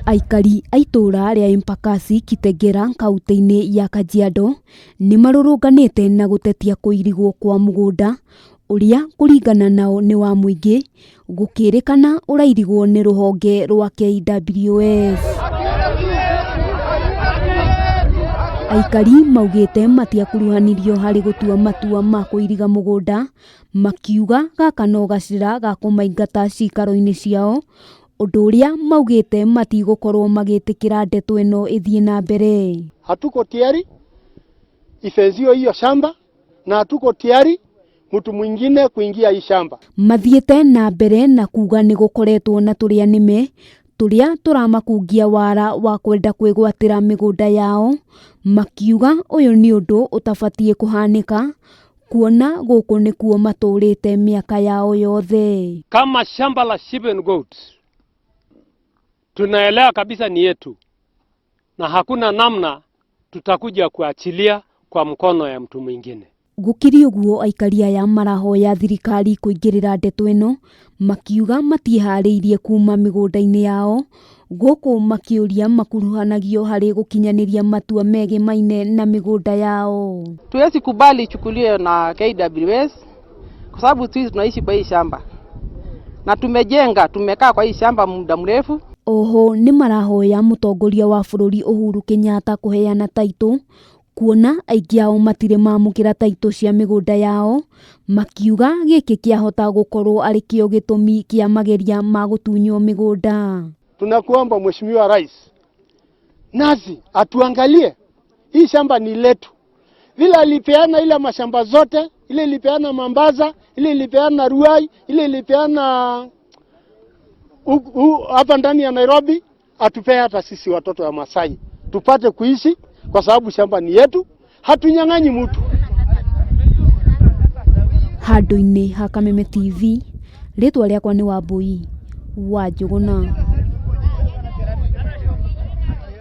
Aikari a itũũra rĩa Embakasi Kitengela kauntĩ-inĩ ya Kajiado nĩ marũrũnganĩte na gũtetia kũirigwo kwa mũgũnda ũrĩa kũringana nao nĩ wa mũingĩ gũkĩrĩkana ũrairigwo nĩ rũhonge rwa KWS. Aikari maugĩte matiakuruhanirio harĩ gũtua matua ma kũiriga mũgũnda, makiuga gaka no gacĩra ga kũmaingata ciikaro-inĩ ciao, ũndũ ũrĩa maugĩte matigũkorwo magĩtĩkĩra ndeto ĩno ĩthiĩ na mbere. Hatuko tayari ifenziwe hiyo shamba na hatuko tayari mtu mwingine kuingia hii shamba. Mathiĩte na mbere na kuga nĩ gũkoretwo na tũrĩa nĩme tũrĩa tũramakungia wara wa kwenda kwĩgwatĩra mĩgũnda yao, makiuga ũyũ nĩ ũndũ ũtabatiĩ kũhanĩka kuona gũkũ nĩkuo matũrĩte mĩaka yao yothe. Kama shamba la sheep and goats tunaelewa kabisa ni yetu, na hakuna namna tutakuja kuachilia kwa mkono ya mtu mwingine. Gũkĩrĩ ũguo aikari aya marahoya thirikari kũingĩrĩra ndeto ĩno makiuga matiĩharĩirie kuma mĩgũnda-inĩ yao gũkũ makĩũria makuruhanagio harĩ gũkinyanĩria matua megemaine na mĩgũnda yao. Tuwezi kubali ichukuliwe na KWS kwa sababu sisi tunaishi kwa hii shamba na tumejenga, tumekaa kwa hii shamba muda mrefu. Oho nĩ marahoya mũtongoria wa bũrũri Uhuru Kenyatta kũheana taitũ kuona aingĩ ao matirĩ mamũkĩra taitũ cia mĩgũnda yao, makiuga gĩkĩ kĩahota gũkorwo arĩ kĩo gĩtũmi kĩa mageria ma gũtunywo mĩgũnda. Tunakuomba Mheshimiwa Rais, nasi atuangalie hii shamba ni letu, vile alipeana ile mashamba zote, ile ilipeana Mombasa, ile ilipeana Ruai, ile ilipeana hapa ndani ya Nairobi, atupee hata sisi watoto wa Masai tupate kuishi, kwa sababu shamba ni yetu, hatunyang'anyi mtu. Handũ-inĩ ha Kameme TV, rĩtwa rĩakwa nĩ Wambui wa Njũgũna.